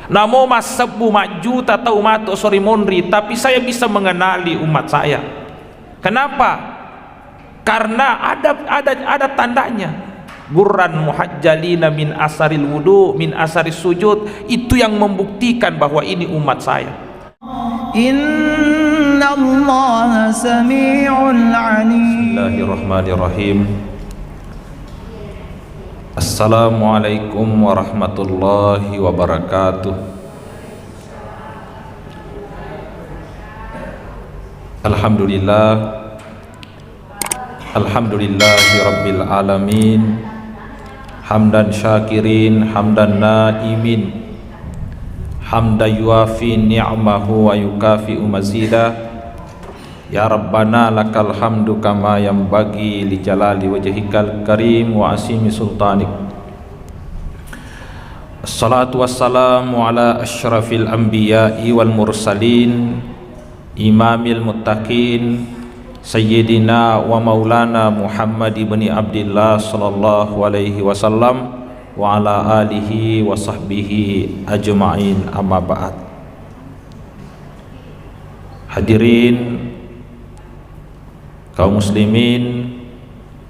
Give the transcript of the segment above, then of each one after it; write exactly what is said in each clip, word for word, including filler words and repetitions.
Namo massebbu majjuta tau matu sori monri, tapi saya bisa mengenali umat saya. Kenapa? Karena ada, ada, ada tandanya. Gurran muhajjalina min asaril wudu, min asaris sujud. Itu yang membuktikan bahwa ini umat saya. Innallaha sami'un alim. Bismillahirrahmanirrahim. Assalamualaikum warahmatullahi wabarakatuh. Alhamdulillah. Alhamdulillahi rabbil alamin. Hamdan syakirin, hamdan naimin. Hamdan yuafi ni'mahu wa yukafi'u mazidah. Ya Rabbana lakal hamdu kama yanbaghi li jalali wajhikal karim wa asimi sultanik. Assalatu wassalamu ala asyrafil anbiya'i wal mursalin, imamil muttaqin, sayyidina wa maulana Muhammad ibni Abdillah sallallahu alaihi wasallam, wa ala alihi wa sahbihi ajma'in, amma ba'd. Hadirin kaum muslimin,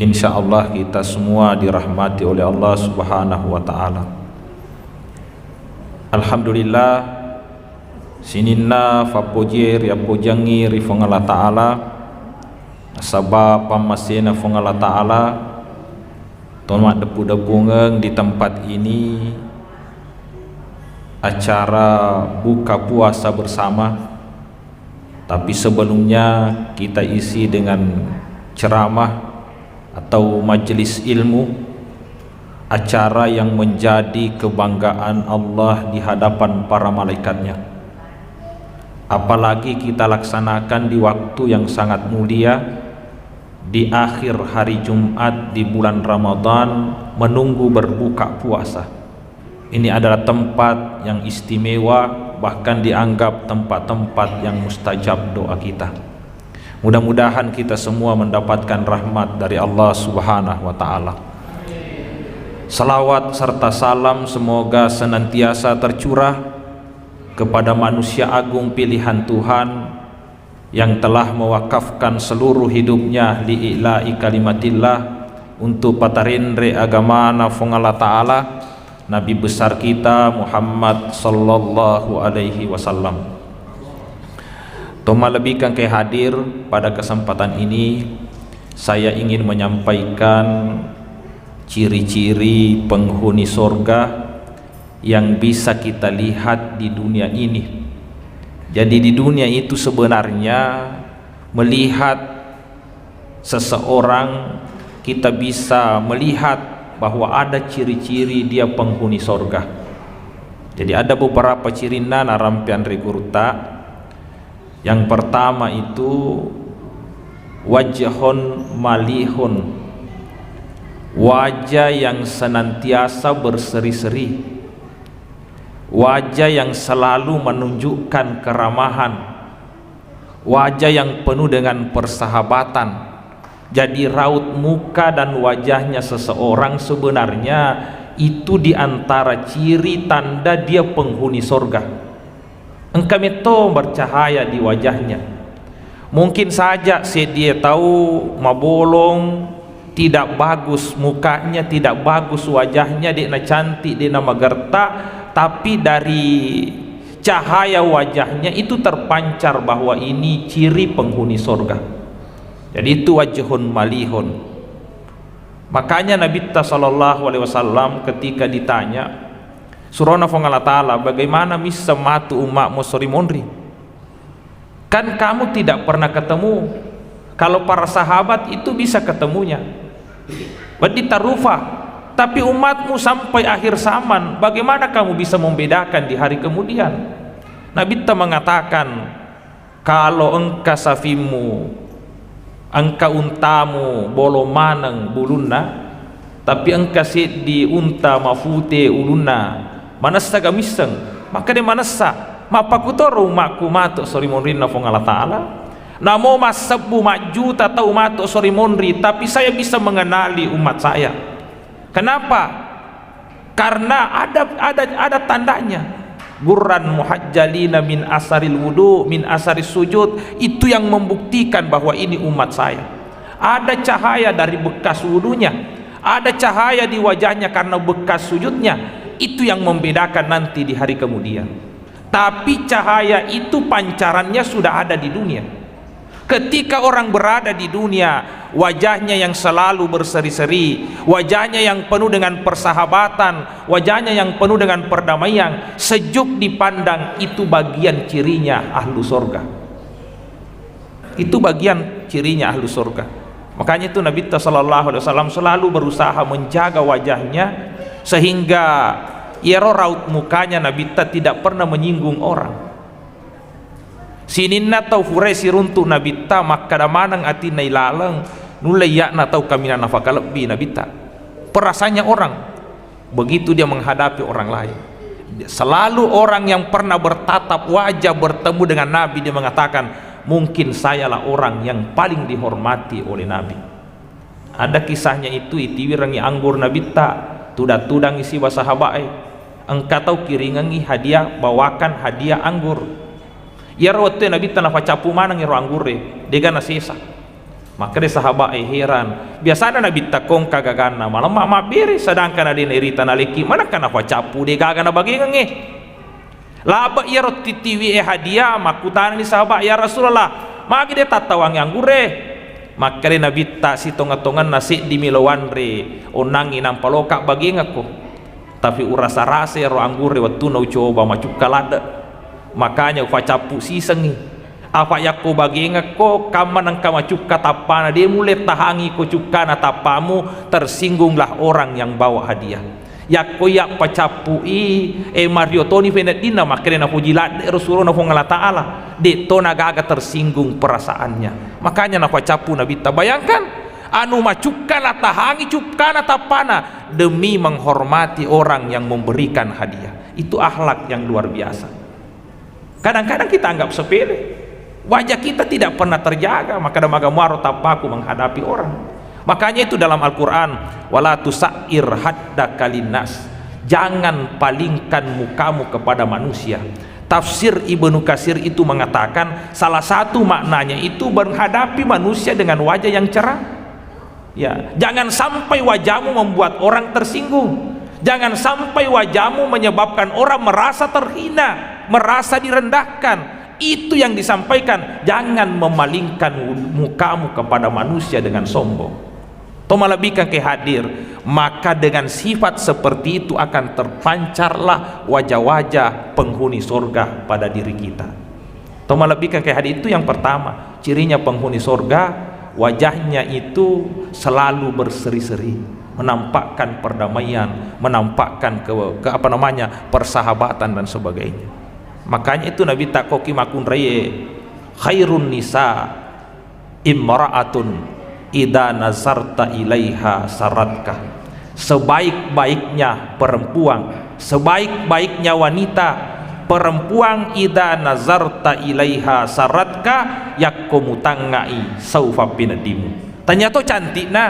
insya Allah kita semua dirahmati oleh Allah Subhanahu wa Ta'ala. Alhamdulillah, sininna fappojie riappojangi ri Fuang Allah Ta'ala, nasaba pammasena Fuang Allah Ta'ala, to maddeppu-deppungeng di tempat ini acara buka puasa bersama. Tapi sebelumnya kita isi dengan ceramah atau majelis ilmu, acara yang menjadi kebanggaan Allah di hadapan para malaikatnya. Apalagi kita laksanakan di waktu yang sangat mulia, di akhir hari Jumat di bulan Ramadan, menunggu berbuka puasa. Ini adalah tempat yang istimewa, bahkan dianggap tempat-tempat yang mustajab doa kita. Mudah-mudahan kita semua mendapatkan rahmat dari Allah Subhanahu wa Ta'ala. Salawat serta salam semoga senantiasa tercurah kepada manusia agung pilihan Tuhan, yang telah mewakafkan seluruh hidupnya li'ila'i kalimatillah, untuk patarenre agamana Fuang Allah Ta'ala, Nabi besar kita Muhammad sallallahu alaihi wasallam. To malebbikan ke hadir pada kesempatan ini, saya ingin menyampaikan ciri-ciri penghuni sorga yang bisa kita lihat di dunia ini. Jadi, di dunia itu sebenarnya melihat seseorang, kita bisa melihat bahwa ada ciri-ciri dia penghuni sorga. Jadi, ada beberapa cirinna narampeang ri gurutta. Yang pertama itu wajhun malihun, wajah yang senantiasa berseri-seri, wajah yang selalu menunjukkan keramahan, wajah yang penuh dengan persahabatan. Jadi, raut muka dan wajahnya seseorang sebenarnya itu di antara ciri tanda dia penghuni sorga. Engka metto bercahaya di wajahnya. Mungkin saja seddie tau mabolong, tidak bagus mukanya, tidak bagus wajahnya, de'na cantik, de'na magerta, tapi dari cahaya wajahnya itu terpancar bahwa ini ciri penghuni sorga. Jadi, itu wajhun malihun. Makanya Nabitta sallallahu alaihi wasallam ketika ditanya, surona Fuang Allah Ta'ala, "Bagaimana misseng matu ummatmu sori monri? Kan kamu tidak pernah ketemu. Kalau para sahabat itu bisa ketemunya. Wedding tarupa. Tapi umatmu sampai akhir zaman, bagaimana kamu bisa membedakan di hari kemudian?" Nabitta mengatakan, "Kalau engka sapimmu, engka untamu bolong maneng bulunna, tapi engka seddi unta mapute ulunna, manessa ga misseng?" Makkeda, "Manessa, mappakutoro ummakku matu sori monrinna Fuang Allah Ta'ala? Namo massebbu majjuta tau matu sori monri, tapi saya bisa mengenali umat saya. Kenapa? Karena ada, ada, ada tandanya." Gurran muhajjalina min asaril wudu, min asaris sujud, itu yang membuktikan bahwa ini umat saya. Ada cahaya dari bekas wudunya, ada cahaya di wajahnya karena bekas sujudnya, itu yang membedakan nanti di hari kemudian. Tapi cahaya itu pancarannya sudah ada di dunia. Ketika orang berada di dunia, wajahnya yang selalu berseri-seri, wajahnya yang penuh dengan persahabatan, wajahnya yang penuh dengan perdamaian, sejuk dipandang, itu bagian cirinya ahlu sorga. Itu bagian cirinya ahlu sorga. Makanya itu Nabitta sallallahu alaihi wasallam selalu berusaha menjaga wajahnya, sehingga iyaro raut mukanya Nabitta tidak pernah menyinggung orang. Sininna tau fure siruntu Nabitta, makkeda maneng atinna ilaleng, nulle iya'na tau kaminang nafakalebbi Nabitta. Perasaannya orang, begitu dia menghadapi orang lain. Selalu orang yang pernah bertatap wajah bertemu dengan Nabi, dia mengatakan, "Mungkin sayalah orang yang paling dihormati oleh Nabi." Ada kisahnya itu, itiwirengngi anggur Nabitta, tudang-tudangngi siba sahaba'e. Engka tau kiringengngi hadiah, bawakan hadiah anggur. Iyaro wettué Nabitta nafacappu maneng iyaro angguré, dé'ga nasesa. Makkedai sahaba'é heran, biasana Nabitta kongka gaganna malemma mabbéré, sedangkan adé nairita nalekki manengka nafacappu, dé' gaga nabagéngengngé. Labe' iyaro titiwié hadiah, makkutanani sahaba', "Ya Rasulullah, magi dé' tattawangngé angguré?" Makkedai Nabitta, "Sitonga-tonganna séddimi lo wanré, onnangngi nampa loka bagéngekko. Tapi urasa-rasa iyaro angguré wettunna ucoba macukka ladde'. Makanya ufacappu sisengngi. Apa yakko bagéngekko, kamma nengka macukka tappana, dé' mullé tahangi ko cukkana tappamu, tersinggunglah orang yang bawa hadiah." Yakko iya pacappu'i, eh, mario toni peneddinna, makkedai napoji ladde' ro surona Puang Allah Ta'ala, de'to nagaga tersinggung perasaannya. Makanya napacappu Nabitta. Bayangkan, anu macukka natahangi cukkana tappana demi menghormati orang yang memberikan hadiah. Itu akhlak yang luar biasa. Kadang-kadang kita anggap sepele. Wajah kita tidak pernah terjaga, maka ada maga muaro tappaku menghadapi orang. Makanya itu dalam Al-Quran, "Wala tusa'ir haddaka linnas." Jangan palingkan mukamu kepada manusia. Tafsir Ibnu Katsir itu mengatakan, salah satu maknanya itu menghadapi manusia dengan wajah yang cerah. Ya, jangan sampai wajahmu membuat orang tersinggung. Jangan sampai wajahmu menyebabkan orang merasa terhina, merasa direndahkan. Itu yang disampaikan. Jangan memalingkan mukamu kepada manusia dengan sombong. To malebbikan ke hadir, maka dengan sifat seperti itu akan terpancarlah wajah-wajah penghuni sorga pada diri kita. To malebbikan ke hadir, itu yang pertama. Cirinya penghuni sorga, wajahnya itu selalu berseri-seri, menampakkan perdamaian, menampakkan ke, ke apa namanya, persahabatan dan sebagainya. Makanya itu Nabitta koki makkunraie, "Khairun nisa imra'atun idza nazarta ilaiha saratka." Sebaik-baiknya perempuan, sebaik-baiknya wanita, perempuan idza nazarta ilaiha saratka, yakko mutangngai saufa pineddimu. Tania to cantikna,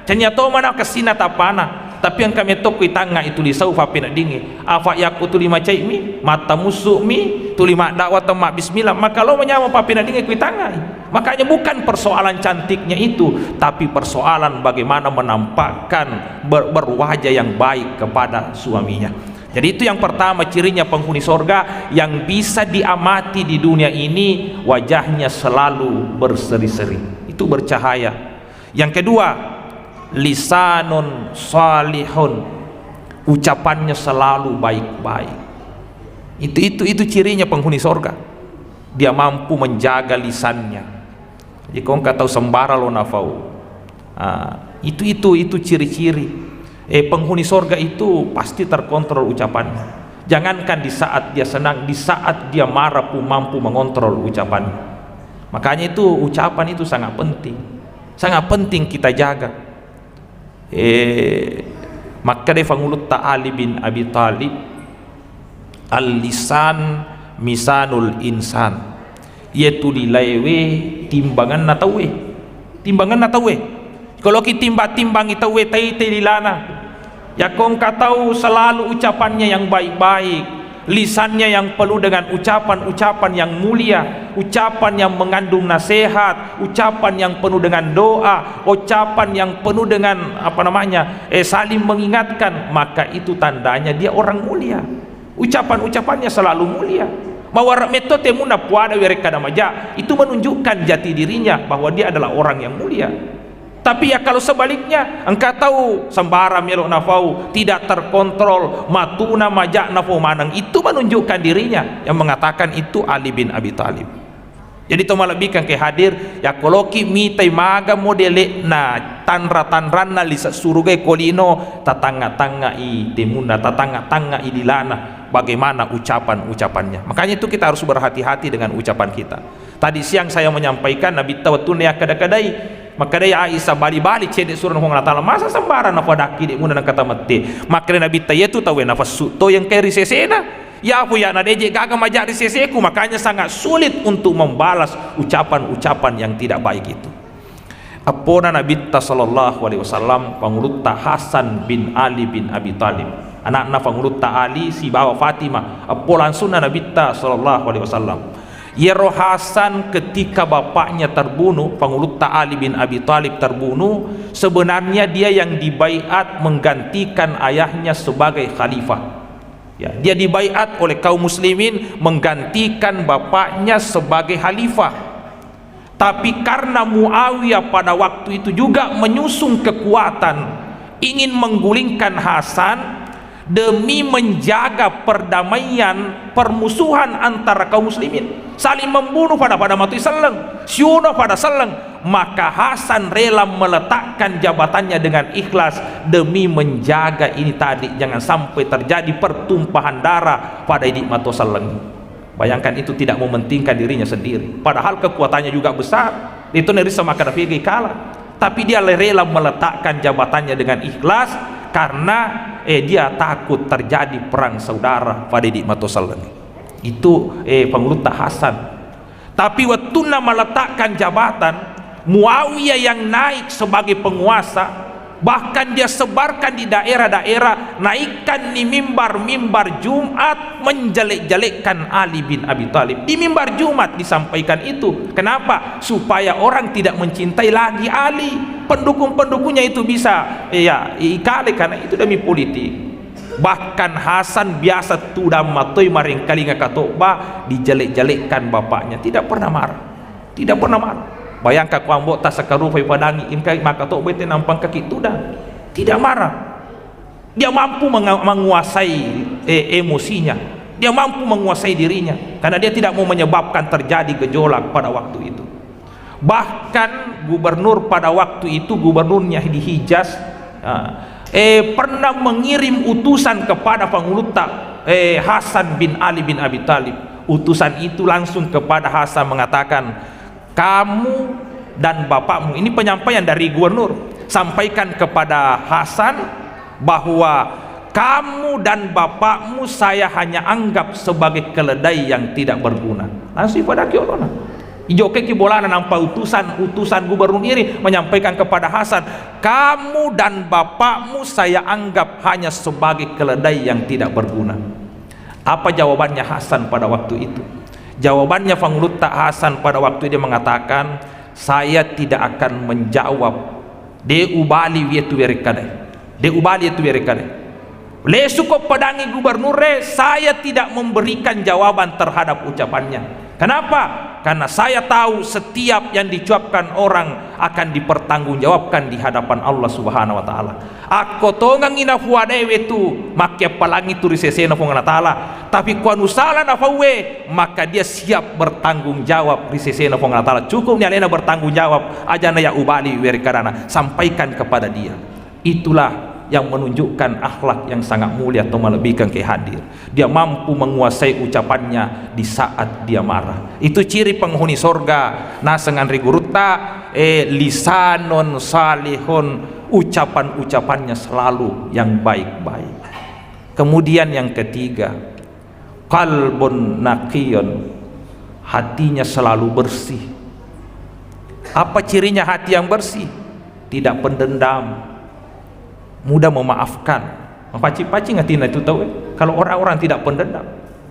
tania to mana kessina tapana, tapi engka metto kuitangngai tuli saufa pineddingngi. Afa yakko tuli macai'mi, mattamussu'mi, tuli maddakwa temma bismillah, maka lo manyameng pappineddingngi kuitangngai. Makanya bukan persoalan cantiknya itu, tapi persoalan bagaimana menampakkan ber-, berwajah yang baik kepada suaminya. Jadi itu yang pertama cirinya penghuni sorga yang bisa diamati di dunia ini, wajahnya selalu berseri-seri. Itu bercahaya. Yang kedua, lisanun salihun, ucapannya selalu baik-baik. Itu, itu, itu cirinya penghuni sorga. Dia mampu menjaga lisannya. Jadi, ko engka tau sembara lo nafau. Ah, itu, itu, itu ciri-ciri. Eh, penghuni sorga itu pasti terkontrol ucapannya. Jangankan di saat dia senang, di saat dia marah pun mampu mengontrol ucapannya. Makanya itu ucapan itu sangat penting. Sangat penting kita jaga. Eh, makkedai Pangulutta Ali bin Abi Thalib, "Al-lisan misanul insan." Iye tuli laewe timbanganna tauwe. Timbanganna tauwe. Kalau ki timbang-timbangi tauwe, taitai lilana. Yakko engka tau selalu ucapannya yang baik-baik, Lisannya yang penuh dengan ucapan-ucapan yang mulia, ucapan yang mengandung nasihat, ucapan yang penuh dengan doa, ucapan yang penuh dengan, apa namanya, eh, saling mengingatkan, maka itu tandanya dia orang mulia. Ucapan-ucapannya selalu mulia. Mawara metto temunna puada werekkada maja, itu menunjukkan jati dirinya bahwa dia adalah orang yang mulia. Tapi ya kalau sebaliknya, engka tau sembarang melo nafau, tidak terkontrol, matuna maja nafau maneng, itu menunjukkan dirinya yang mengatakan itu Ali bin Abi Thalib. Jadi to malebbikeng ke hadir, ya koloki mitai maga modele'na tanra-tanranna lise surugai kolino, tatangnga-tangngai temunna, tatangnga-tangngai lilana, bagaimana ucapan-ucapannya. Makanya itu kita harus berhati-hati dengan ucapan kita. Tadi siang saya menyampaikan, Nabitta wettunna yakkada-kadai, makkedai Aisyah, bali-bali cedde surona Puang Allah Taala, masa sembarang nafadakki de muna nengka tamette. Makkeda Nabitta, iyatu tauwe nafessu to engkae ri sesena. Yapo ya nadeje gaga maja ri seseku, makanya sangat sulit untuk membalas ucapan-ucapan yang tidak baik itu. Eppona Nabitta sallallahu alaihi wasallam, Pangulutta Hasan bin Ali bin Abi Thalib, anakna Pangulutta Ali sibawa Fatimah, eppo langsungna Nabitta sallallahu alaihi wasallam. Iyaro Hasan ketika bapaknya terbunuh, Pangulutta Ali bin Abi Thalib terbunuh, sebenarnya dia yang dibaiat menggantikan ayahnya sebagai khalifah. Ya, dia dibaiat oleh kaum muslimin menggantikan bapaknya sebagai khalifah. Tapi karena Muawiyah pada waktu itu juga menyusun kekuatan ingin menggulingkan Hasan demi menjaga perdamaian, permusuhan antara kaum muslimin, saling membunuh pada-pada matoi selleng, siuno pada selleng, maka Hasan rela meletakkan jabatannya dengan ikhlas demi menjaga ini tadi, jangan sampai terjadi pertumpahan darah pada idi mato selleng. Bayangkan, itu tidak mementingkan dirinya sendiri. Padahal kekuatannya juga besar. Itu nerissa makkeda fegi kalah. Tapi dia rela meletakkan jabatannya dengan ikhlas karena, eh, dia takut terjadi perang saudara pada idi mato selleng. Itu, eh, Pangulutta Hasan. Tapi wettunna meletakkan jabatan, Muawiyah yang naik sebagai penguasa, bahkan dia sebarkan di daerah-daerah, naikkan di mimbar-mimbar Jumat, menjelek-jelekkan Ali bin Abi Thalib. Di mimbar Jumat disampaikan itu. Kenapa? Supaya orang tidak mencintai lagi Ali. Pendukung-pendukungnya itu bisa, ya, ikale karena itu demi politik. Bahkan Hasan biasa tudang matoi marengkalinga katobba, dijelek-jelekkan bapaknya. Tidak pernah marah. Tidak pernah marah. Bayangkan ko ambo'ta sakarupai padangi, engkai makkatobbai te nampa engkaki tudang. Tidak marah. Dia mampu menga-, menguasai, eh, emosinya. Dia mampu menguasai dirinya. Karena dia tidak mau menyebabkan terjadi gejolak pada waktu itu. Bahkan gubernur pada waktu itu, gubernurnya di Hijaz, ah, eh, pernah mengirim utusan kepada Pangulutta, eh, Hasan bin Ali bin Abi Thalib. Utusan itu langsung kepada Hasan mengatakan, "Kamu dan bapakmu," ini penyampaian dari gubernur, "sampaikan kepada Hasan bahwa kamu dan bapakmu saya hanya anggap sebagai keledai yang tidak berguna." Langsung pada kiolona. Ijokeki bolana nampa utusan, utusan gubernur ini menyampaikan kepada Hasan, "Kamu dan bapakmu saya anggap hanya sebagai keledai yang tidak berguna." Apa jawabannya Hasan pada waktu itu? Jawabannya Pangulutta Hasan pada waktu dia mengatakan, "Saya tidak akan menjawab. De ubali wietu werekkadai. De ubali itu werekkadai." Lesuko padangi gubernurre, saya tidak memberikan jawaban terhadap ucapannya. Kenapa? Karena saya tahu setiap yang diucapkan orang akan dipertanggungjawabkan di hadapan Allah Subhanahu wa Ta'ala. Akko tongengi nafuadae wetu, makkeappalangi tu ri sesena Puang Allah Ta'ala. Tapi kuanu sala nafauwe, maka dia siap bertanggung jawab ri sesena Puang Allah Ta'ala. Cukup ni alena bertanggung jawab, ajana ya ubali werekkadana, sampaikan kepada dia. Itulah yang menunjukkan akhlak yang sangat mulia atau malebbikeng ke hadir. Dia mampu menguasai ucapannya di saat dia marah. Itu ciri penghuni sorga. Naseng anre gurutta, eh, lisanon salihon, ucapan-ucapannya selalu yang baik-baik. Kemudian yang ketiga, qalbun naqiyon, hatinya selalu bersih. Apa cirinya hati yang bersih? Tidak pendendam, mudah memaafkan. Mapaci-paci ngatina itu tau, eh. Kalau orang-orang tidak pendendam,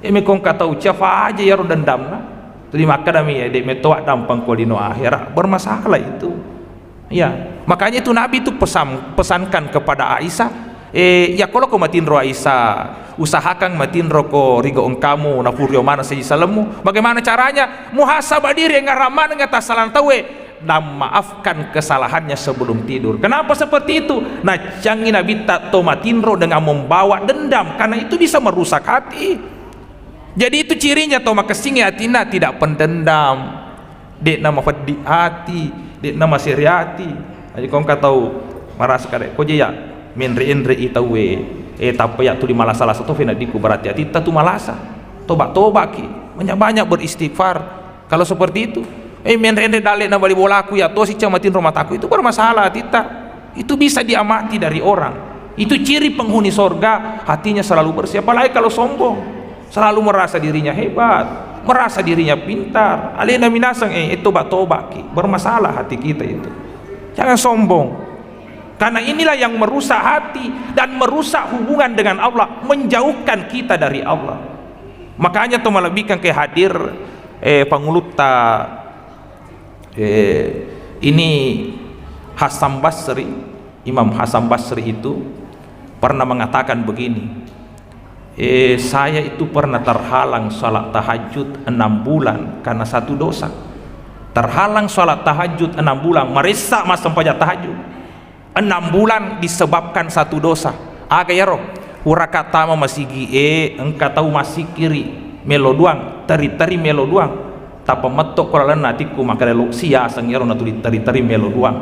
Dé' mekong katau, siapa aja iyaro dendamna. Tuli makkedami, "Eh, dé' metoa dampeng ko lino akhirat." Bermasalah itu. Ya, makanya itu Nabi itu pesan, pesankan kepada Aisyah, "Eh, ya, kalau ko matinro Aisyah, usahakan matinro ko rigo engkamu, napurio mana seji salemmu." Bagaimana caranya? Muhasabah diri, engngarang maneng tassalang tauwe, dan maafkan kesalahannya sebelum tidur. Kenapa seperti itu? Naccangi Nabitta to matinro dengan membawa dendam, karena itu bisa merusak hati. Jadi itu cirinya to makessingi atinna, tidak pendendam, de'na mafeddi ati, de'na masere ati. Jadi ko engka tau marasa kadé, ko je ya menre-enre i tauwe, eh, tappa ya tuli malasa-lasa to fenaddiku, berarti atitta tu malasa. Toba-tobaki, banyak-banyak beristighfar. Kalau seperti itu, eh, menre-enre dalle na bali bolaku, ya tosi cang matinro mataku, itu bermasalah atitta. Itu bisa diamati dari orang. Itu ciri penghuni sorga, hatinya selalu bersih. Apalagi kalau sombong, selalu merasa dirinya hebat, merasa dirinya pintar. Alena minaseng, eh, eh, toba-tobaki. Bermasalah hati kita itu. Jangan sombong. Karena inilah yang merusak hati dan merusak hubungan dengan Allah, menjauhkan kita dari Allah. Makanya to malebbikan ke hadir, eh, pangulutta, eh, ini Hasan Basri, Imam Hasan Basri itu pernah mengatakan begini, eh, "Saya itu pernah terhalang salat tahajud enam bulan karena satu dosa." Terhalang salat tahajud enam bulan, maressa massempajang tahajud. Enam bulan disebabkan satu dosa. Aga iyaro? Puraka tama masigi'e, engka tau massikkiri, melo duang, teri-teri melo duang. Tappa metto ko lalenna atikku, makkeda lo siaseng iyaro natuli teri-teri melo duang.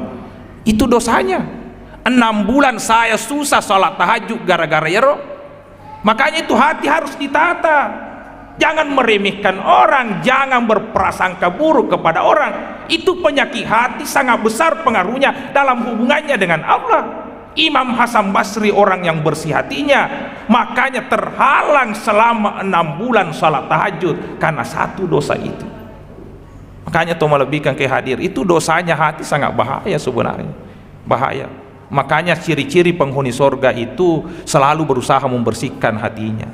Itu dosanya. Enam bulan saya susah salat tahajud gara-gara iyaro. Makanya itu hati harus ditata. Jangan meremehkan orang, jangan berprasangka buruk kepada orang. Itu penyakit hati sangat besar pengaruhnya dalam hubungannya dengan Allah. Imam Hasan Basri orang yang bersih hatinya, makanya terhalang selama enam bulan salat tahajud karena satu dosa itu. Makanya to malebbikan ke hadir, itu dosanya hati sangat bahaya sebenarnya. Bahaya. Makanya ciri-ciri penghuni sorga itu selalu berusaha membersihkan hatinya.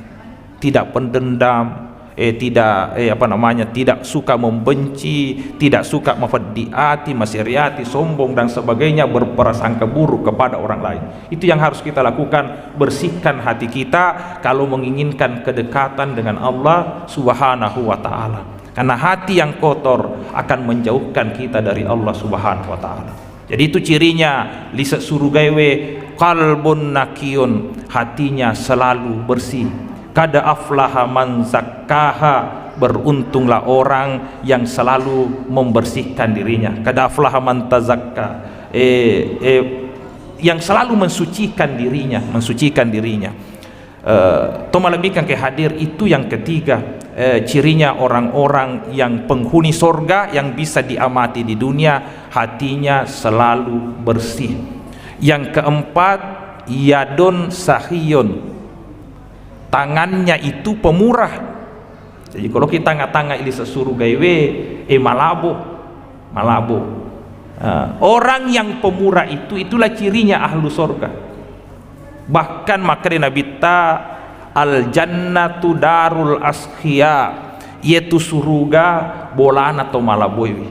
Tidak pendendam, eh, tidak, eh, apa namanya, tidak suka membenci, tidak suka mafeddi ati, masere ati, sombong dan sebagainya, berprasangka buruk kepada orang lain. Itu yang harus kita lakukan, bersihkan hati kita kalau menginginkan kedekatan dengan Allah Subhanahu wa Ta'ala. Karena hati yang kotor akan menjauhkan kita dari Allah Subhanahu wa Ta'ala. Jadi itu cirinya lise surugaewe, qalbun naqiyun, hatinya selalu bersih. Qad aflaha man zakkaha, beruntunglah orang yang selalu membersihkan dirinya. Qad aflaha man tazakka, eh, eh, yang selalu mensucikan dirinya, mensucikan dirinya. Eh, to malebbikan ke hadir, itu yang ketiga, eh, cirinya orang-orang yang penghuni sorga yang bisa diamati di dunia, hatinya selalu bersih. Yang keempat, yadun sakhiyun, tangannya itu pemurah. Jadi kalau kita ngatanga lise surugaewe, eh, malabo, malabo. Ah, orang yang pemurah itu, itulah cirinya ahlu sorga. Bahkan makkeda Nabitta, "Al jannatu darul askhia," iyatu suruga bolana to malaboewe.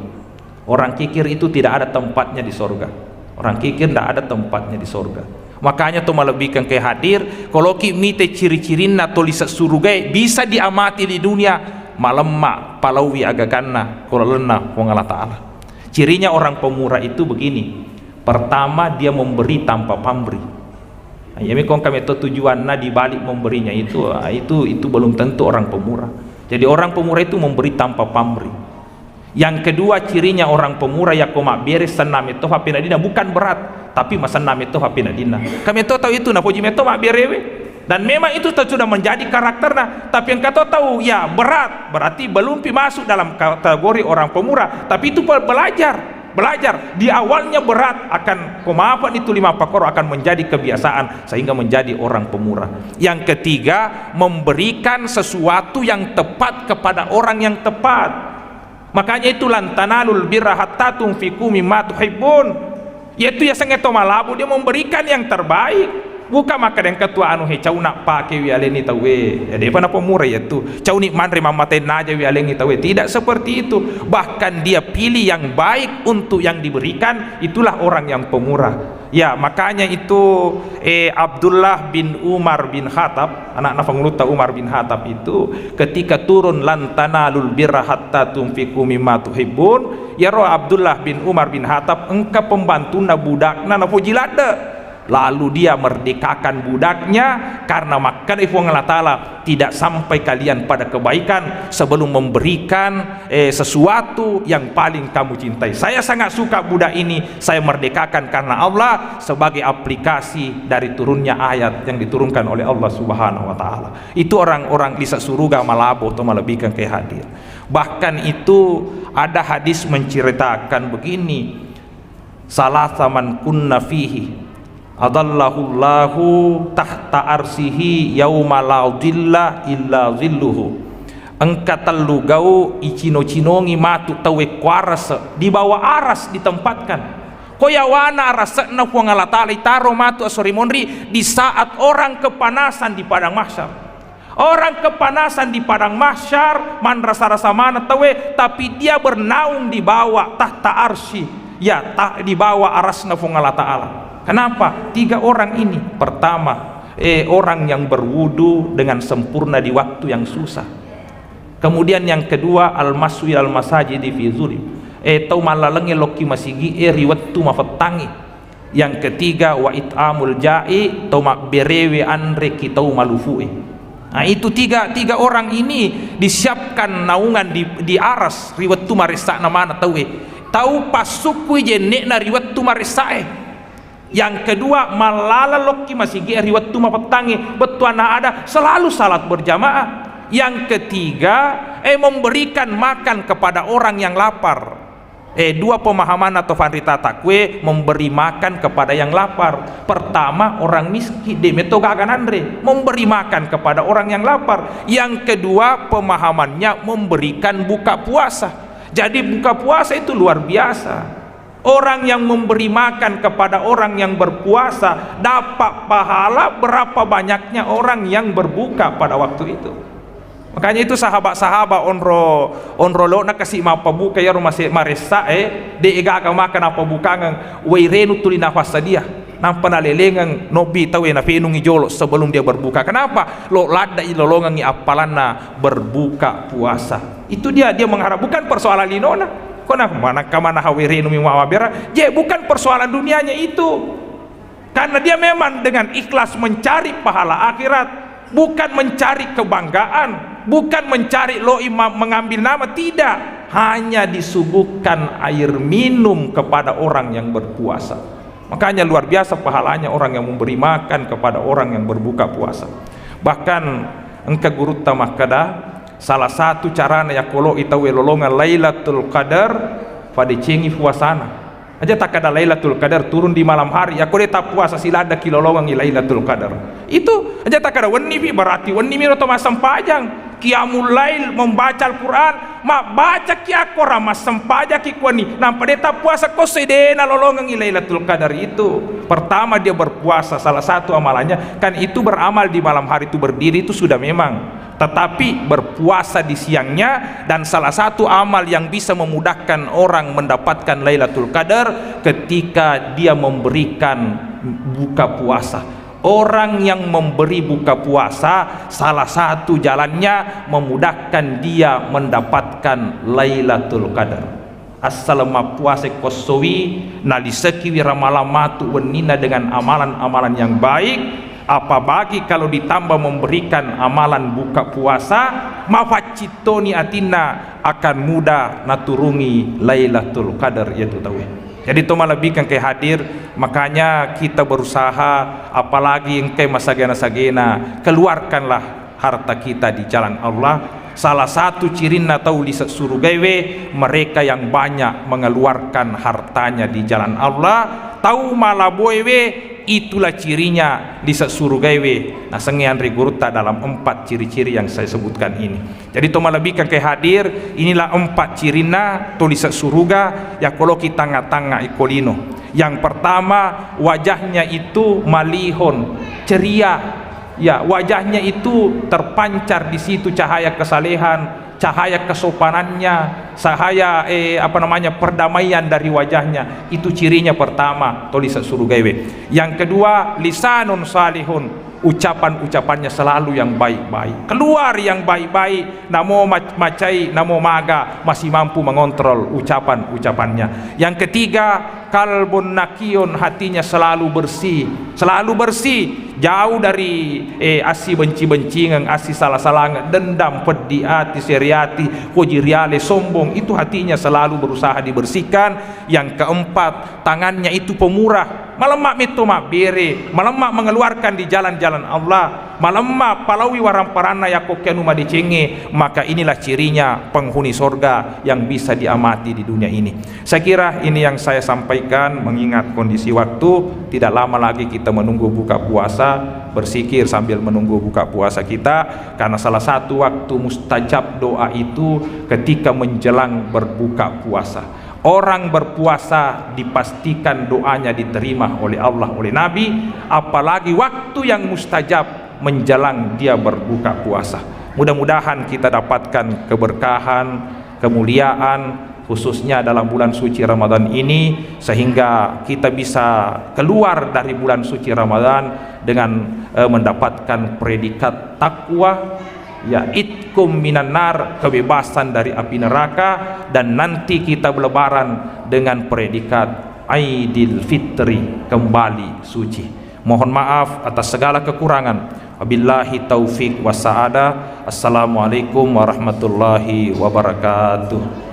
Orang kikir itu tidak ada tempatnya di sorga. Orang kikir tidak ada tempatnya di sorga. Makanya to malebbikan ke hadir, koloki mite ciri-cirinna to lise surugae bisa diamati di dunia, malemma palaui agaganna ko lalenna Puang Allah Ta'ala. Cirinya orang pemurah itu begini. Pertama, dia memberi tanpa pamrih. Nah, iya mi kong kami to tujuanna di balik memberinya itu, ah, itu, itu belum tentu orang pemurah. Jadi orang pemurah itu memberi tanpa pamrih. Yang kedua, cirinya orang pemurah, yakko mabbere senna metto hape nadina, bukan berat, tapi masenna metto hape nadina. Kami to tahu itu, napoji metto mabberewe. Dan memang itu sudah menjadi karakterna. Tapi engka to tahu, ya berat, berarti belum pi masuk dalam kategori orang pemurah. Tapi itu pe-, belajar, belajar. Di awalnya berat, akan ko mapa ni tuli mappakoro akan menjadi kebiasaan sehingga menjadi orang pemurah. Yang ketiga, memberikan sesuatu yang tepat kepada orang yang tepat. Makanya itu, "Lan tanalul birra hatta tunfiqu mimma tuhibbun." Yaitu yasengnge to malabo, dia memberikan yang terbaik. Bukan makkeda engka tu anu he, cauna pakewi alenni tauwe. Ya, depa napamura iyatu. Cauni manre mammatenna ajawi alenni tauwe. Tidak seperti itu. Bahkan dia pilih yang baik untuk yang diberikan, itulah orang yang pemurah. Ya, makanya itu, eh, Abdullah bin Umar bin Khattab, anakna Pangulutta Umar bin Khattab itu, ketika turun, "Lan tanalul birra hatta tunfiqu mimma tuhibbun," iyaro Abdullah bin Umar bin Khattab engka pembantunna budakna napoji ladde. Lalu dia merdekakan budaknya karena makkeda Puang Allah Ta'ala, "Tidak sampai kalian pada kebaikan sebelum memberikan, eh, sesuatu yang paling kamu cintai. Saya sangat suka budak ini, saya merdekakan karena Allah sebagai aplikasi dari turunnya ayat yang diturunkan oleh Allah Subhanahu wa Ta'ala." Itu orang-orang lise suruga malabo to malebbikan ke hadir. Bahkan itu ada hadis menceritakan begini, "Salasa man kunna fihi, adallahullahu tahta arsihi yauma la dhilla illa dhilluhu." Engka tellu gau icino-cinongi matu tauwe kuarase, di bawah aras ditempatkan. Ko yawana arase'na Puang Allah Ta'ala itaro matu esso ri monri di saat orang kepanasan di padang mahsyar. Orang kepanasan di padang mahsyar, manrasa-rasa maneng tauwe, tapi dia bernaung di bawah tahta arsy, ya, ta-, di bawah arasna Puang Allah Ta'ala. Kenapa? Tiga orang ini. Pertama, eh, orang yang berwudu dengan sempurna di waktu yang susah. Kemudian yang kedua, al-masyu ilal masajidi fi zulim. Eh, tau mallalengnge lokki masigi'e ri wettu mafettangngi. Yang ketiga, wa it'amul ja'i, tau mabberewe anre ki tau malufu'e. Nah, itu tiga, tiga orang ini disiapkan naungan di, di aras ri wettu maressa'na maneng tauwe. Tau passukkui jenne'na ri wettu maressa'e. Yang kedua, mallala lokki masigi'e ri wettu mapettangngi, bettuanna ada selalu salat berjamaah. Yang ketiga, eh, memberikan makan kepada orang yang lapar. Eh, dua pemahamanna to fanritata kue, memberi makan kepada yang lapar. Pertama, orang miskin, de metto gaga nanre, memberi makan kepada orang yang lapar. Yang kedua, pemahamannya memberikan buka puasa. Jadi buka puasa itu luar biasa. Orang yang memberi makan kepada orang yang berpuasa dapat pahala berapa banyaknya orang yang berbuka pada waktu itu. Makanya itu sahabat-sahabat onro, onro lona kasi mappabuka iyaro mase-, maressa, eh, de gaga maka napabukangeng, wai renu tuli nafassadia. Nampa nalelengeng nobbi tauwe nafenungi jolo sebelum dia berbuka. Kenapa? Lo ladda ilolongengi appalanna berbuka puasa. Itu dia, dia mengharap, bukan persoalan linona. Kona manakka mana hawe renu mi mawabera. Je, bukan persoalan dunianya itu. Karena dia memang dengan ikhlas mencari pahala akhirat, bukan mencari kebanggaan, bukan mencari loi ma-, mengambil nama, tidak. Hanya disuguhkan air minum kepada orang yang berpuasa. Makanya luar biasa pahalanya orang yang memberi makan kepada orang yang berbuka puasa. Bahkan engka gurutta makkeda, salah satu carana yakkoloi tauwe lolongeng Lailatul Qadar, padecengi puasana. Aja takkeda Lailatul Qadar turun di malam hari, yakko de tappuasa siladdaki lolongengi Lailatul Qadar. Itu aja takkeda wennipi, berarti wennimiro to massempajang. Qiyamul lail, membaca Al-Quran, mabbacaki akkorang, massempajaki kuani, nampa de tappuasa ko sedena lolongengi Lailatul Qadar itu. Pertama dia berpuasa, salah satu amalannya, kan itu beramal di malam hari itu, berdiri itu sudah memang. Tetapi berpuasa di siangnya, dan salah satu amal yang bisa memudahkan orang mendapatkan Lailatul Qadar ketika dia memberikan buka puasa. Orang yang memberi buka puasa, salah satu jalannya memudahkan dia mendapatkan Lailatul Qadar. Assaleng mappuasa ko essowi, nalisekiwi ramalang matu wenninna dengan amalan-amalan yang baik, apalagi kalau ditambah memberikan amalan buka puasa, mafaccittoni atinna akan mudah naturungi Lailatul Qadar iyatu tauwe. Jadi to malebbikeng ke hadir, makanya kita berusaha, apalagi engkai masagena-sagena, keluarkanlah harta kita di jalan Allah. Salah satu cirinna tau lise surugaiwe, mereka yang banyak mengeluarkan hartanya di jalan Allah. Tau malaboewe, itulah cirinya lise surugaiwe. Nasengnge anre gurutta dalam empat ciri-ciri yang saya sebutkan ini. Jadi to malebbikeng ke hadir, inilah empat cirinna to lise suruga, yakko loki tangnga-tangnga ikko lino. Yang pertama, wajahnya itu malihon, ceria. Ya, wajahnya itu terpancar di situ cahaya kesalehan, cahaya kesopanannya, cahaya, eh, apa namanya, perdamaian dari wajahnya. Itu cirinya pertama, toli sa-, surugaewe. Yang kedua, lisanun salihun, ucapan-ucapannya selalu yang baik-baik. Keluar yang baik-baik, namo mac-, macai, namo maga, masih mampu mengontrol ucapan-ucapannya. Yang ketiga, kalbun nakiun, hatinya selalu bersih, selalu bersih, jauh dari, eh, assi benci-bencingeng, assi salah-salangeng, dendam, peddi ati, seri ati, koji riale, sombong, itu hatinya selalu berusaha dibersihkan. Yang keempat, tangannya itu pemurah, malemma metto mabbere, malemma mengeluarkan di jalan-jalan Allah, malemma palaui warang-paranna yakko kianu madecengnge, maka inilah cirinya penghuni sorga yang bisa diamati di dunia ini. Saya kira ini yang saya sampaikan, mengingat kondisi waktu, tidak lama lagi kita menunggu buka puasa, berzikir sambil menunggu buka puasa kita, karena salah satu waktu mustajab doa itu ketika menjelang berbuka puasa. Orang berpuasa dipastikan doanya diterima oleh Allah, oleh Nabi, apalagi waktu yang mustajab menjelang dia berbuka puasa. Mudah-mudahan kita dapatkan keberkahan, kemuliaan, khususnya dalam bulan suci Ramadan ini, sehingga kita bisa keluar dari bulan suci Ramadan dengan, eh, mendapatkan predikat takwa, ya, itkum minan nar, kebebasan dari api neraka, dan nanti kita berlebaran dengan predikat Aidil Fitri, kembali suci. Mohon maaf atas segala kekurangan. Wabillahi taufik wassa'adah. Assalamualaikum warahmatullahi wabarakatuh.